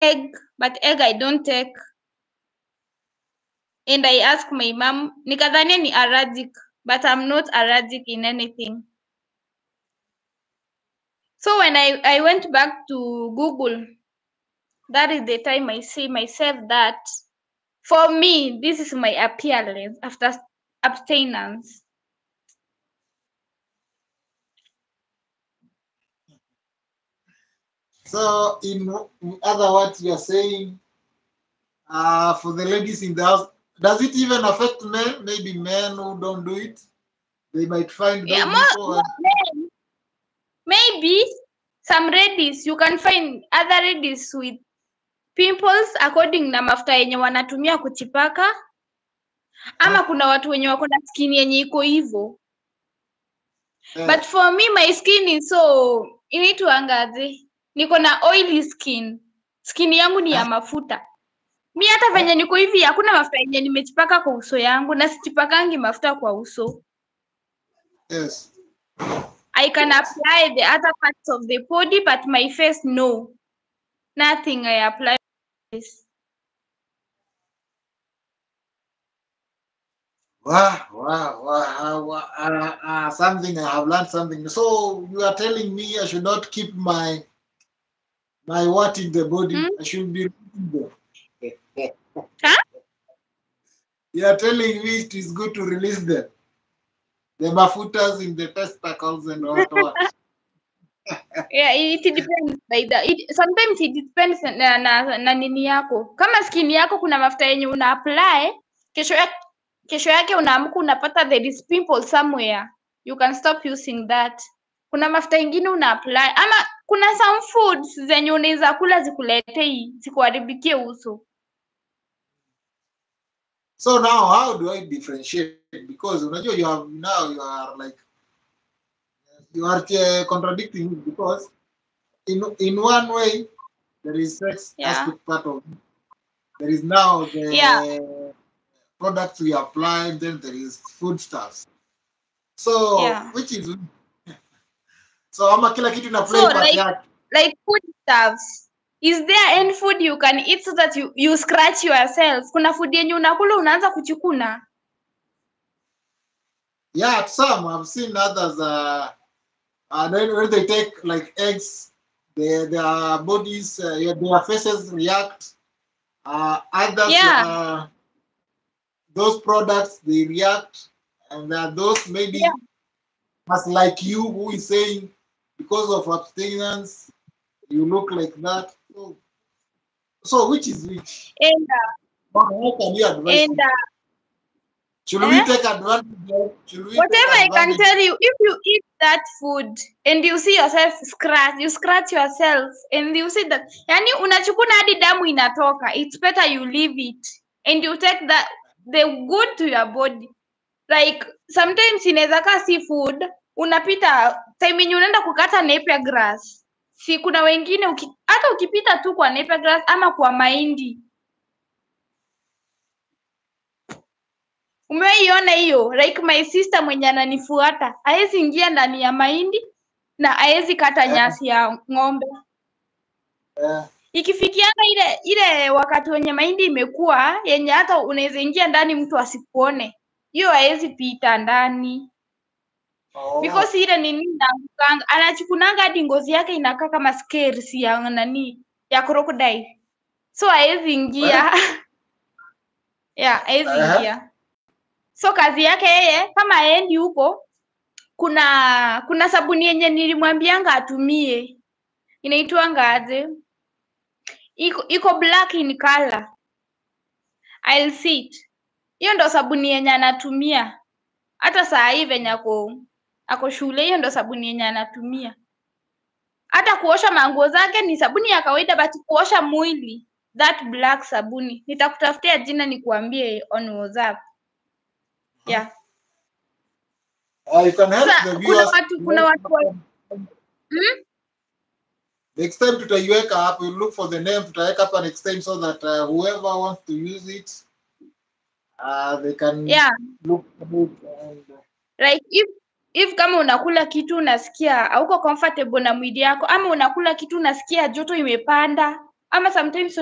Egg, but egg I don't take. And I ask my mom, nikadhania ni allergic, but I'm not allergic in anything. So when I went back to Google, that is the time I see myself that for me, this is my appearance after abstinence. So in other words, you are saying for the ladies in the house, does it even affect men? Maybe men who don't do it, they might find Yeah, those more, people more men. Maybe some ladies, you can find other ladies with pimples according na mafuta yenye wanatumia kujipaka, ama kuna watu wenye wako na skin yenye iko hivyo. But for me, my skin is so, inaitwangaje? Niko na oily skin. Skin yangu ni ya mafuta. Mi hata venye niko hivi hakuna mafuta yenye nimejipaka kwa uso yangu, na sijipakangi mafuta kwa uso. Yes. I can apply the other parts of the body, but my face, no. Nothing I apply. Wow, wow, wow, wow. Something I have learned something. So you are telling me I should not keep my what in the body. I should be releasing them. Huh? You are telling me it is good to release them. The mafutas in the testicles and what what. Yeah, it depends by the, it, sometimes it depends na nini yako. Kama skin yako kuna mafuta yenye una apply, kesho yake unaamka unapata there is pimple somewhere. You can stop using that. Kuna mafuta ingine una apply, ama kuna some foods zenye unaweza kula zikuletee, zikuharibikie uso. So now how do I differentiate? Because unajua you have now you are like you are contradicting me, because in one way there is sex aspect part of it. There is now the products we apply, then there is foodstuffs. So which is, so ama kila kitu ina play So part like yake? Like foodstuffs. Is there any food you can eat so that you scratch yourself? Kuna food yenye unakula unaanza kujikuna. Yeah, some I've seen others. Then when they take like eggs, their bodies, yeah, their faces react. Others, those products, they react, and there are those maybe as like you who is saying because of abstinence you look like that. So which is which? And How can you advise and me? Should we eh? take advantage of, should we take Whatever I can advantage? tell you, if you eat that food and you see yourself scratch, you scratch yourself and you see that, yani unachukuna hadi damu inatoka, it's better you leave it and you take that the good to your body. Like sometimes inaweza kaa si food, unapita time yenye unaenda kukata napier grass. Si kuna wengine hata ukipita tu kwa napier grass ama kwa mahindi. Umewaiona hiyo? Like my sister mwenye ananifuata haezi ingia ndani ya mahindi na haezi kata nyasi ya ng'ombe. Ikifikiana ile wakati wenye mahindi imekuwa yenye hata unaweza ingia ndani mtu asikuone, hiyo haezi pita ndani. Because ile nini inaangukanga, anachukunanga hadi ngozi yake inakaa kama scales ya nani, ya crocodile. So haezi ingia. Yeah, haezi ingia. So kazi yake yeye kama haendi huko, kuna sabuni yenye nilimwambianga atumie. Inaitwanga aje? Iko black in color. I'll see it. Hiyo ndo sabuni yenye anatumia. Hata saa hii venye ako shule, hiyo ndo sabuni yenye anatumia. Hata kuosha manguo zake ni sabuni ya kawaida, but kuosha mwili, that black sabuni. Nitakutafutia jina nikuambie on WhatsApp. Yeah. You can help Sasa the kuna viewers. watu wa, Next time tutaiweka hapo, you look for the name, tutaweka hapa next time so that whoever wants to use it, they can look for it and Like if kama unakula kitu unasikia hauko comfortable na mwili yako, ama unakula kitu unasikia joto imepanda, Ama sometimes